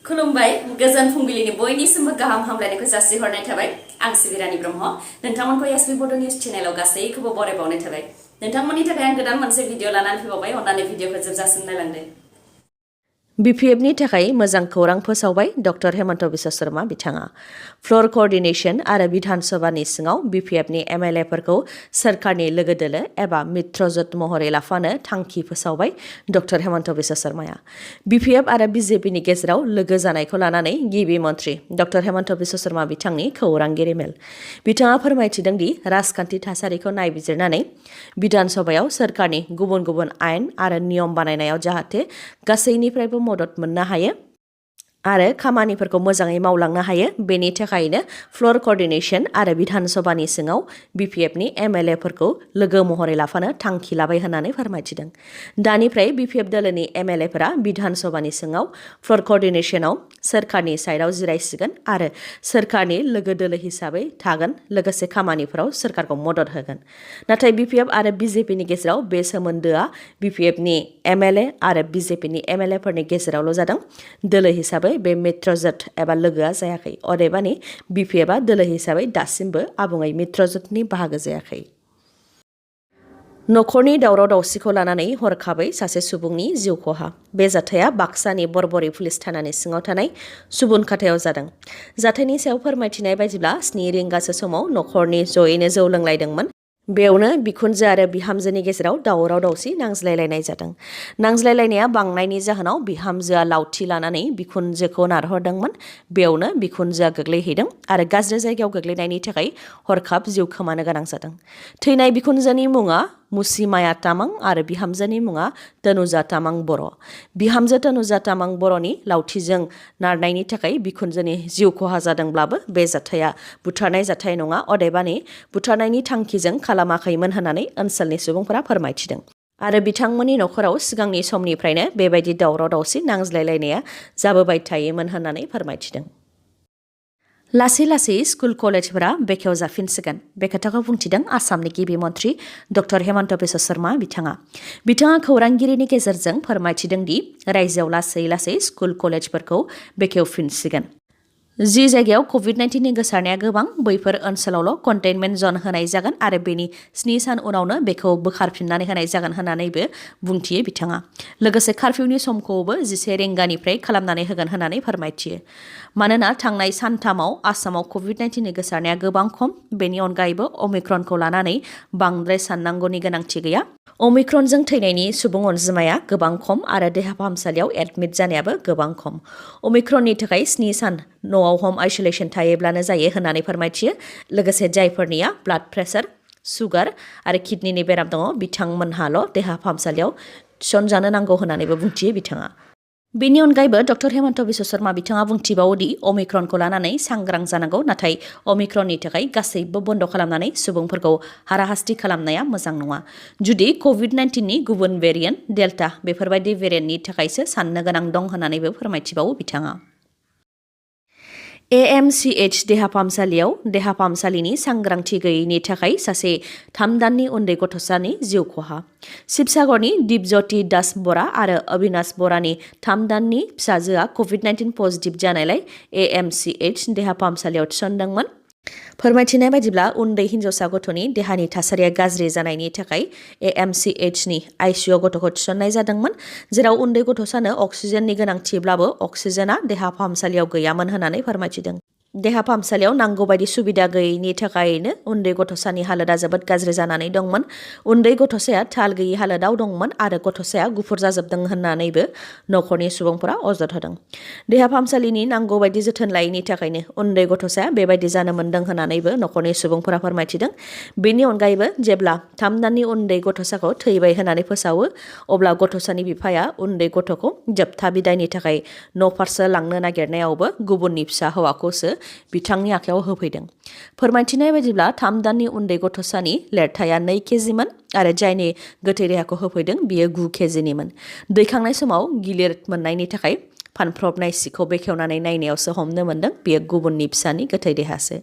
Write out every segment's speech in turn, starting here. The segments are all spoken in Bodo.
खुलुमबाय गोजोन फुंबिलिनि बयनिसिमबो गाहाम हामलायनायखौ जासिहरनाय थाबाय आं सिबिरानि ब्रह्म नोंथांमोनखौ sbbodonews चेनेलाव गासैखौबो बरायबावनाय थाबाय नोंथांमोननि थाखाय आं गोदान मोनसे भिडिअ लानानै फैबावबाय अन्नानै भिडिअखौ जोबजासिम नायलांदो BPFनि थाखाय मोजां खौरां फोसावबाय डक्टर हेमन्त बिश्व शर्मा बिथाङा फ्लोर कोअर्डिनेशन आरो विधान सभानि सिङाव BPFनि MLAफोरखौ सोरखारनि लोगो दोलो एबा मित्रजोट महरै लाफानो थांखि फोसावबाय डक्टर हेमन्त बिश्व शर्माया BPF आरो BJPनि गेजेराव लोगो जानायखौ लानानै गिबि मन्त्रि डक्टर हेमन्त बिश्व शर्मा बिथांनि खौरांगिरि मेल बिथाङा फोरमायथिदों दि राजखान्थि थासारिखौ नायबिजिरनानै विधान सभायाव सोरखारनि गुबुन गुबुन आयेन आरो नियम बानायनायाव जाहाथे गासैनिफ्रायबो मदद मोननो हायो आरो खामानिफोरखौ मोजाङै मावलांनो हायो बेनि थाखायनो फ्लोर कोअर्डिनेशन आरो विधान सभानि सिङाव BPFनि MLAफोरखौ लोगो महरै लाफानो थांखि लाबाय होननानै फोरमायथिदों दानिफ्राय BPF दोलोनि MLAफोरा विधान सभानि सिङाव फ्लोर कोअर्डिनेशनाव सोरखारनि साइडआव जिरायसिगोन आरो सोरखारनि लोगो दोलो हिसाबै थागोन लोगोसे खामानिफोराव सोरखारखौ मदद होगोन नाथाय BPF आरो BJPनि गेजेराव बे सोमोन्दोआ BPFनि MLA आरो BJPनि MLAफोरनि गेजेरावल' जादों दोलो हिसाबै बे मित्रजोट एबा लोगोआ जायाखै अदेबानि BPFआ दोलो हिसाबै दासिमबो आबुङै मित्रजोटनि बाहागो जायाखै नखरनि दावराव दावसिखौ लानानै हरखाबै सासे सुबुंनि जिउ खहा बे जाथाया बाक्सानि बरबरि पुलिस थानानि सिङाव थानाय सुबुनखाथायाव जादों जाथायनि सायाव फोरमायथिनाय बायदिब्ला 7 रिंगासो समाव नखरनि जयैनो जौ लोंलायदोंमोन बेयावनो बिखुनजो आरो बिहामजोनि गेजेराव दावराव दावसि नांज्लायलायनाय जादों नांज्लायलायनाया बांनायनि जाहोनाव बिहामजोआ लावथि लानानै बिखुनजोखौ नारहरदोंमोन बेयावनो बिखुनजोआ गोग्लैहैदों आरो गाज्रि जायगायाव गोग्लैनायनि थाखाय हरखाब जिउ खोमानो गोनां जादों थैनाय बिखुनजोनि मुङा मुसिमाया तामां आरो बिहामजोनि मुङा तनुजा तामां बर' बिहामजो तनुजा तामां बर'नि लावथिजों नारनायनि थाखाय बिखुनजोनि जिउ खहा जादोंब्लाबो बे जाथाया बुथारनाय जाथाय नङा अदेबानि बुथारनायनि थांखिजों खालामाखैमोन होननानै ओनसोलनि सुबुंफोरा फोरमायथिदों आरो बिथांमोननि नखराव सिगांनि समनिफ्रायनो बेबायदि दावराव दावसि नांज्लायलायनाया जाबोबाय थायोमोन होननानै फोरमायथिदों लासै लासै स्कुल कलेजफोरा बेखेव जाफिनसिगोन बे खोथाखौ बुंथिदों आसामनि गिबि मन्त्रि डक्टर हेमन्त बिश्व शर्मा बिथाङा खौरांगिरिनि गेजेरजों फोरमायथिदों दि रायजोआव लासै लासै स्कुल कलेजफोरखौ बेखेवफिनसिगोन जि जायगायाव COVID-19नि गोसारनाया गोबां बैफोर ओनसोलावल' कन्टेनमेन्ट जन होनाय जागोन आरो बेनि 7 सान उनावनो बेखौ बोखारफिननानै होनाय जागोन होननानैबो बुंथियो बिथाङा लोगोसे कार्फिउनि समखौबो 11 रिंगानिफ्राय खालामनानै होगोन होननानै फोरमायथियो मानोना थांनाय सानथामाव आसामाव COVID-19नि गोसारनाया गोबां खम बेनि अनगायैबो अमिक्रनखौ लानानै बांद्राय साननांगौनि गोनांथि गैया अमिक्रनजों थैनायनि सुबुं अनजिमाया गोबां खम आरो देहा फाहामसालियाव एडमिट जानायाबो गोबां खम अमिक्रननि थाखाय 7 सान न'आव हम आइसोलेशन थायोब्लानो जायो होननानै फोरमायथियो लोगोसे जायफोरनिया ब्लाड प्रेसार सुगार आरो किडनिनि बेराम दङ बिथांमोनहाल' देहा फाहामसालियाव थिसनजानो नांगौ होननानैबो बुंथियो बिथाङा बेनि अनगायैबो डक्टर हेमन्त बिश्व शर्मा बिथाङा बुंथिबावो दि अमिक्रनखौ लानानै सांग्रां जानांगौ नाथाय अमिक्रननि थाखाय गासैबो बन्द खालामनानै सुबुंफोरखौ हाराहास्ति खालामनाया मोजां नङा जुदि COVID-19नि गुबुन भेरिएन्ट डेल्टा बेफोरबायदि भेरिएन्टनि थाखायसो साननो गोनां दं होननानैबो फोरमायथिबावो बिथाङा AMCH देहा फाहामसालिनि सांग्रांथि गैयैनि थाखाय सासे 3 दाननि उन्दै गथ'सानि जिउ खहा शिबसागरनि दीपज्योति दास बरा आरो अविनाश बरानि 3 दाननि फिसाजोआ COVID-19 पजिटिभ जानायलाय AMCH देहा फाहामसालियाव थिसनदोंमोन फोरमायथिनाय बायदिब्ला उन्दै हिन्जावसा गथ'नि देहानि थासारिया गाज्रि जानायनि थाखाय AMCHनि ICUआव गथ'खौ थिसननाय जादोंमोन जेराव उन्दै गथ'सानो अक्सिजेननि गोनांथिब्लाबो अक्सिजेना देहा फाहामसालियाव गैयामोन होननानै फोरमायथिदों देहा फाहामसालियाव नांगौ बायदि सुबिदा गैयैनि थाखायनो उन्दै गथ'सानि हालोदा जोबोद गाज्रि जानानै दंमोन उन्दै गथ'साया थाल गैयि हालोदाव दंमोन आरो गथ'साया गुफुर जाजोबदों होननानैबो नखरनि सुबुंफोरा अजद होदों देहा फाहामसालिनि नांगौ बायदि जोथोन लायैनि थाखायनो उन्दै गथ'साया बेबायदि जानो मोन्दों होननानैबो नखरनि सुबुंफोरा फोरमायथिदों बेनि अनगायैबो जेब्ला 3 दाननि उन्दै गथ'साखौ थैबाय होननानै फोसावो अब्ला गथ'सानि बिफाया उन्दै गथ'खौ जोबथा बिदायनि थाखाय न'फारसे लांनो नागिरनायावबो गुबुननि फिसा हौवाखौसो बिथांनि आखायाव होफैदों फोरमायथिनाय बायदिब्ला 3 दाननि उन्दै गथ'सानि लेरथाया 2 केजिमोन आरो जायनि गोथै देहाखौ होफैदों बियो 9 केजिनिमोन दैखांनाय समाव गिलिर मोननायनि थाखाय फानफ्रबनाय सिखौ बेखेवनानै नायनायावसो हमनो मोन्दों बेयो गुबुननि फिसानि गोथै देहासो।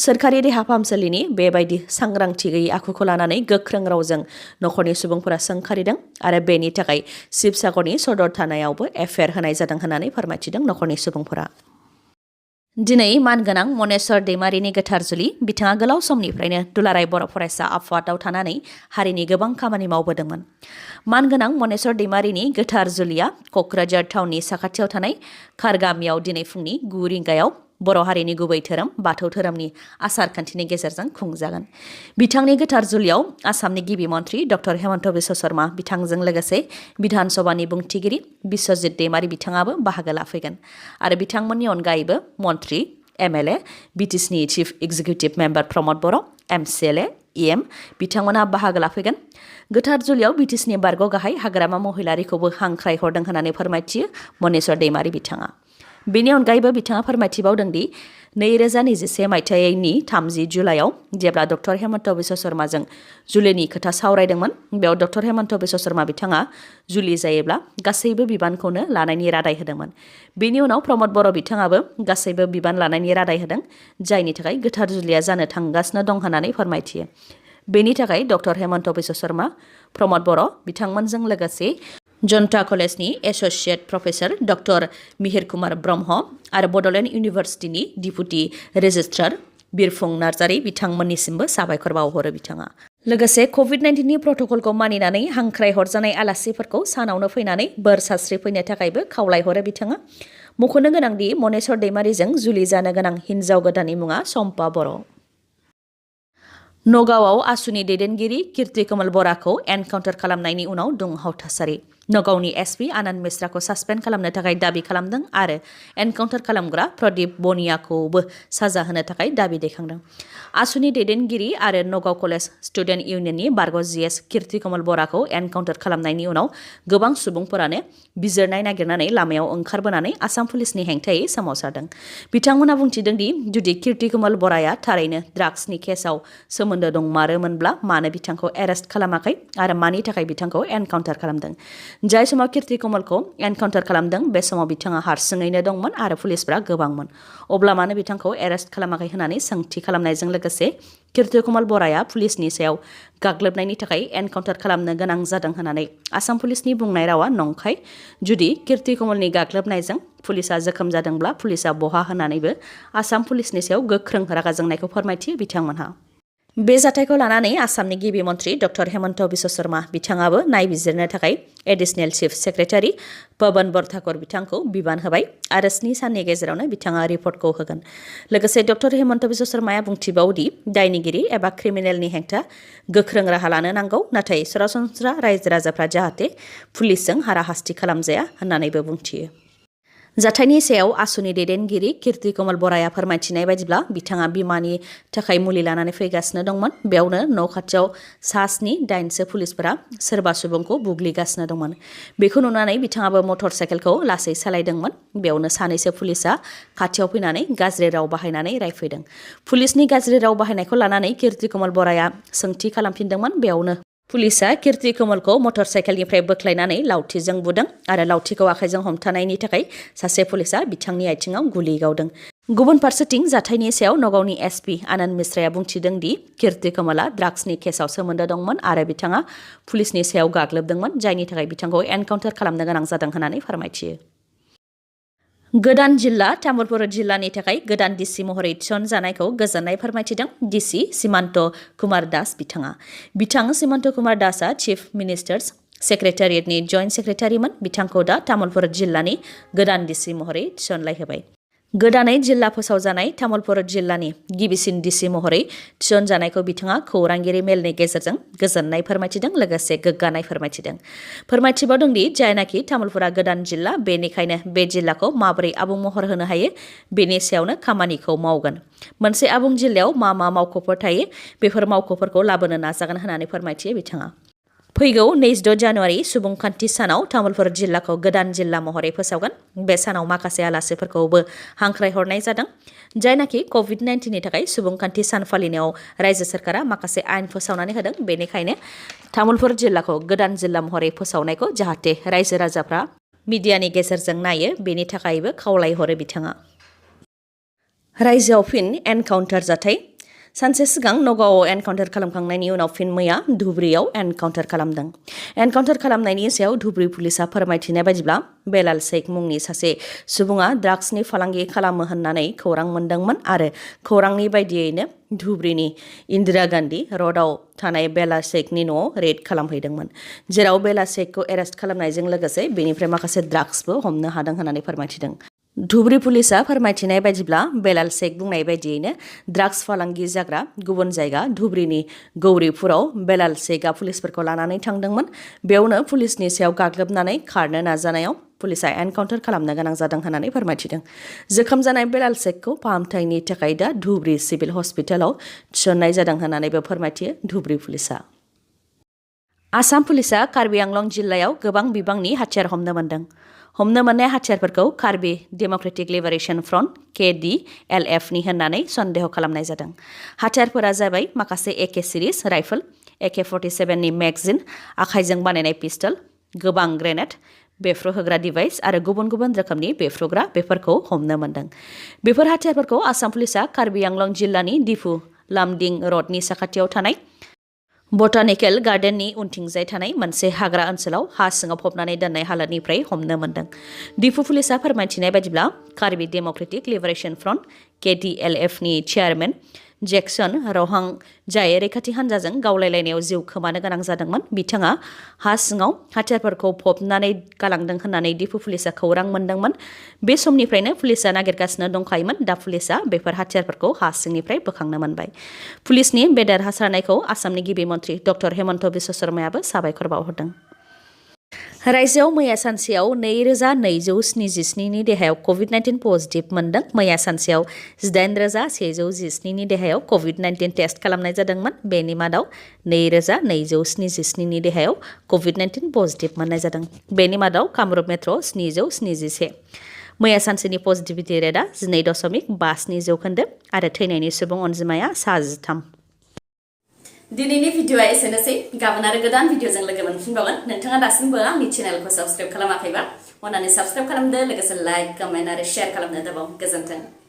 सोरखारि देहा फाहामसालिनि बेबायदि सांग्रांथि गैयै आखुखौ लानानै गोख्रों रावजों नखरनि सुबुंफोरा सोंखारिदों आरो बेनि थाखाय शिबसागरनि सदर थानायावबो एफआइआर होनाय जादों होननानै फोरमायथिदों नखरनि सुबुंफोरा। दिनै मानगोनां मनेस्वर दैमारिनि गोथार जुलि। बिथाङा गोलाव समनिफ्रायनो दुलाराय बर' फरायसा आफादाव थानानै हारिनि गोबां खामानि मावबोदोंमोन। मानगोनां मनेस्वर दैमारिनि गोथार जुलिया क'क्राझार टाउननि साखाथियाव थानाय खार गामियाव दिनै फुंनि 9 रिंगायाव बर' हारिनि गुबै धोरोम बाथौ धोरोमनि आसार खान्थिनि गेजेरजों खुंजागोन। बिथांनि गोथार जुलियाव आसामनि गिबि मन्त्रि डक्टर हेमन्त बिश्व शर्मा बिथांजों लोगोसे बिधान सभानि बुंथिगिरि बिश्वजित दैमारि बिथाङाबो बाहागो लाफैगोन आरो बिथांमोननि अनगायैबो मन्त्रि, एमएलए, बिटिसिनि चिफ एक्जिकिउटिभ मेम्बार प्रमद बर', एमसिएलए, इएम बिथांमोना बाहागो लाफैगोन। गोथार जुलियाव बिटिसिनि बारग' गाहाय हाग्रामा महिलारिखौबो हांख्रायहरदों होननानै फोरमायथियो मनेस्वर दैमारि बिथाङा। बेनि अनगायैबो बिथाङा फोरमायथिबावदों दि 2021 मायथाइनि 30 जुलाइआव जेब्ला डक्टर हेमन्त बिश्व शर्माजों जुलिनि खोथा सावरायदोंमोन बेयाव डक्टर हेमन्त बिश्व शर्मा बिथाङा जुलि जायोब्ला गासैबो बिबानखौनो लानायनि रादाय होदोंमोन। बेनि उनाव प्रमद बर' बिथाङाबो गासैबो बिबान लानायनि रादाय होदों, जायनि थाखाय गोथार जुलिया जानो थांगासिनो दं होननानै फोरमायथियो। बेनि थाखाय डक्टर हेमन्त बिश्व शर्मा, प्रमद बर' बिथांमोनजों लोगोसे जनता कलेजनि associate professor doctor Mihir Kumar Brahma आरो बड'लेण्ड इउनिभार्सिटिनि डिपुटि रेजिस्ट्रार बिरफुं नार्जारी बिथांमोननिसिमबो साबायखर बावहरो बिथाङा। लोगोसे कभिड-19नि प्रट'कलखौ मानिनानै हांख्रायहरजानाय आलासिफोरखौ सानावनो फैनानै बोर सारस्रिफैनो थाखायबो खावलायहरो बिथाङा। मख'नो गोनांदि मनेस्वर दैमारिजों जुलि जानो गोनां हिन्जाव गोदाननि मुङा सम्पा बर'। नगावआव आसुनि दैदेनगिरि कीर्ति कमल बराखौ एनकाउन्टार खालामनायनि उनाव दुंहाव थासारि। नगावनि एसपि आनन्द मिश्राखौ सासपेन्ड खालामनो थाखाय दाबि खालामदों आरो एनकाउन्टार खालामग्रा प्रदीप बनियाखौबो साजा होनो थाखाय दाबि दैखांदों। आसुनि दैदेनगिरि आरो नगाव कलेज स्टुडेन्ट इउनियननि बारग' जिएस कीर्ति कमल बराखौ एनकाउन्टार खालामनायनि उनाव गोबां सुबुंफोरानो बिजिरनाय नागिरनानै लामायाव ओंखारबोनानै आसाम पुलिसनि हेंथायै सोमावसारदों। बिथांमोना बुंथिदों दि जुदि कीर्ति कमल बराया थारैनो ड्राग्सनि केसआव सोमोन्दो दंमारोमोनब्ला मानो बिथांखौ एरेस्ट खालामाखै आरो मानि थाखाय बिथांखौ एनकाउन्टार खालामदों। जाय समाव कीर्ति कमलखौ एनकाउन्टार खालामदों बे समाव बिथाङा हारसिङैनो दंमोन आरो पुलिसफ्रा गोबांमोन। अब्ला मानो बिथांखौ एरेस्ट खालामाखै होननानै सोंथि खालामनायजों लोगोसे कीर्ति कमल बराया पुलिसनि सायाव गाग्लोबनायनि थाखाय एनकाउन्टार खालामनो गोनां जादों होननानै आसाम पुलिसनि बुंनाय रावा नंखाय। जुदि कीर्ति कमलनि गाग्लोबनायजों पुलिसा जोखोम जादोंब्ला पुलिसा बहा होननानैबो आसाम पुलिसनि सायाव गोख्रों रागा जोंनायखौ फोरमायथियो बिथांमोनहा। बे जाथायखौ लानानै आसामनि गिबि मन्त्रि डक्टर हेमन्त बिश्व शर्मा बिथाङाबो नायबिजिरनो थाखाय एडिशनेल चिफ सेक्रेटारि पवन बरठाकुर बिथांखौ बिबान होबाय आरो 7 साननि गेजेरावनो बिथाङा रिपर्टखौ होगोन। लोगोसे डक्टर हेमन्त बिश्व शर्माया बुंथिबावदि दायनिगिरि एबा क्रिमिनेलनि हेंथा गोख्रों राहा लानो नांगौ, नाथाय सरासनस्रा रायजो राजाफ्रा जाहाथे पुलिसजों हाराहास्ति खालामजाया होननानैबो बुंथियो। जाथायनि सायाव आसुनि दैदेनगिरि कीर्ति कमल बराया फोरमायथिनाय बायदिब्ला बिथाङा बिमानि थाखाय मुलि लानानै फैगासिनो दंमोन। बेयावनो न' खाथियाव 7-8सो पुलिसफोरा सोरबा सुबुंखौ बुग्लिगासिनो दंमोन। बेखौ नुनानै बिथाङाबो मटर साइकेलखौ लासै सालायदोंमोन। बेयावनो 2सो पुलिसा खाथियाव फैनानै गाज्रि राव बाहायनानै रायफैदों। पुलिसनि गाज्रि राव बाहायनायखौ लानानै कीर्ति कमल बराया सोंथि खालामफिनदोंमोन। बेयावनो पुलिसा कीर्ति कमलखौ मटर साइकेलनिफ्राय बोख्लायनानै लावथिजों बुदों आरो लावथिखौ आखाइजों हमथानायनि थाखाय सासे पुलिसा बिथांनि आथिङाव गुलि गावदों। गुबुन फारसेथिं जाथायनि सायाव नगावनि एसपि आनन्द मिश्राया बुंथिदों दि कीर्ति कमला ड्राग्सनि केसआव सोमोन्दो दंमोन आरो बिथाङा पुलिसनि सायाव गाग्लोबदोंमोन, जायनि थाखाय बिथांखौ एनकाउन्टार खालामनो गोनां जादों होननानै फोरमायथियो। गोदान जिल्ला तामुलपुर जिल्लानि थाखाय गोदान डिसि महरै थिसनजानायखौ गोजोननाय फोरमायथिदों डिसि सीमान्त कुमार दास बिथाङा। बिथां सीमान्त कुमार दासआ चिफ मिनिस्टार्स सेक्रेटारियेटनि जइन्ट सेक्रेटारिमोन। बिथांखौ दा तामुलपुर जिल्लानि गोदान डिसि महरै थिसनलाय होबाय। गोदानै जिल्ला फोसावजानाय तामुलपुर जिल्लानि गिबिसिन डिसि महरै थिसनजानायखौ बिथाङा खौरांगिरि मेलनि गेजेरजों गोजोननाय फोरमायथिदों, लोगोसे गोग्गानाय फोरमायथिदों। फोरमायथिबावदों दि जायनाखि तामुलपुरा गोदान जिल्ला, बेनिखायनो बे जिल्लाखौ माबोरै आबुं महर होनो हायो बेनि सायावनो खामानिखौ मावगोन। मोनसे आबुं जिल्लायाव मा मावख'फोर थायो बेफोर मावख'फोरखौ लाबोनो नाजागोन होननानै फोरमायथियो बिथाङा। फैगौ 26 जानुवारि सुबुंखान्थि सानाव तामुलपुर जिल्लाखौ गोदान जिल्ला महरै फोसावगोन। बे सानाव माखासे आलासिफोरखौबो हांख्रायहरनाय जादों। जायनाखि कभिड-19नि थाखाय सुबुंखान्थि सान फालिनायाव रायजो सोरखारा माखासे आयेन फोसावनानै होदों। बेनिखायनो तामुलपुर जिल्लाखौ गोदान जिल्ला महरै फोसावनायखौ जाहाथे रायजो राजाफ्रा मिडियानि गेजेरजों नायो बेनि थाखायबो खावलायहरो बिथाङा। रायजोआव फिन एनकाउन्टार जाथाय सानसे सिगां नगावआव एनकाउन्टार खालामखांनायनि उनाव फिन मैया धुब्रीयाव एनकाउन्टार खालामदों। एनकाउन्टार खालामनायनि सायाव धुब्री पुलिसा फोरमायथिनाय बायदिब्ला बेलाल शेख मुंनि सासे सुबुङा ड्राग्सनि फालांगि खालामो होननानै खौरां मोन्दोंमोन आरो खौरांनि बायदियैनो धुब्रीनि इन्दिरा गान्धी र'डआव थानाय बेलाल शेखनि न'आव रेड खालामहैदोंमोन, जेराव बेलाल शेखखौ एरेस्ट खालामनायजों लोगोसे बेनिफ्राय माखासे ड्राग्सबो हमनो हादों होननानै फोरमायथिदों। धुब्री पुलिसा फोरमायथिनाय बायदिब्ला बेलाल शेख बुंनाय बायदियैनो ड्राग्स फालांगि जाग्रा गुबुन जायगा धुब्रीनि गौरीपुराव बेलाल शेखआ पुलिसफोरखौ लानानै थांदोंमोन। बेयावनो पुलिसनि सायाव गाग्लोबनानै खारनो नाजानायाव पुलिसा एनकाउन्टार खालामनो गोनां जादों होननानै फोरमायथिदों। जोखोम जानाय बेलाल शेखखौ फाहामथायनि थाखाय दा धुब्री सिभिल हस्पिटालाव थिसननाय जादों होननानैबो फोरमायथियो धुब्री पुलिसा। आसाम पुलिसा कार्बि आंलं जिल्लायाव गोबां बिबांनि हाथियार हमनो मोन्दों। हमनो मोननाय हाथियारफोरखौ Karbi democratic liberation front KDLF नि होननानै सन्देह खालामनाय जादों। हाथियारफोरा जाबाय माखासे AK सिरिज राइफल, AK-47 नि मेगजिन, आखाइजों बानायनाय पिस्टल, गोबां ग्रेनेड, बेफ्रुहोग्रा डिभाइस आरो गुबुन गुबुन रोखोमनि बेफ्रुग्रा बेफोरखौ हमनो मोन्दों। बेफोर हाथियारफोरखौ आसाम पुलिसा कार्बि आंलं जिल्लानि दिफु लामदिं रडनि साखाथियाव थानाय बटानिकेल गार्डेननि उनथिंजाय थानाय मोनसे हाग्रा ओनसोलाव हा सिङाव फबनानै दोननाय हालतनिफ्राय हमनो मोन्दों। दिफु पुलिसा फोरमायथिनाय बायदिब्ला Karbi democratic liberation front KDLF नि चेयारमेन जेक्सन रहां जाय रैखाथि हान्जाजों गावलायलायनायाव जिउ खोमानो गोनां जादोंमोन, बिथाङा हा सिङाव हाथियारफोरखौ फबनानै गालांदों होननानै दिफु पुलिसा खौरां मोन्दोंमोन। बे समनिफ्रायनो पुलिसा नागिरगासिनो दंखायोमोन। दा पुलिसा बेफोर हाथियारफोरखौ हा सिंनिफ्राय बोखांनो मोनबाय। पुलिसनि बे देरहासारनायखौ आसामनि गिबि मन्थ्रि डक्टर हेमन्त बिश्व शर्मायाबो साबायखर बावहरदों। रायजोआव मैया सानसेयाव 2277 नि देहायाव COVID-19 पजिटिभ मोन्दों। मैया सानसेयाव 8117 नि देहायाव COVID-19 टेस्ट खालामनाय जादोंमोन। बेनि मादाव 2277 नि देहायाव COVID-19 पजिटिभ मोननाय जादों। बेनि मादाव कामरुप मेट्र 771। मैया सानसेनि पजिटिभिटि रेटआ 12.57% आरो थैनायनि सुबुं अनजिमाया 13। दिनैनि भिडिअआ एसेनोसै। गाबोन आरो गोदान भिडिअजों लोगो मोनफिनबावगोन। नोंथाङा दासिमबो आंनि चेनेलखौ साबस्क्राइब खालामाखैबा अन्नानै साबस्क्राइब खालामदो, लोगोसे लाइक, कमेन्ट आरो शेयार खालामनो दाबाव। गोजोन्थों।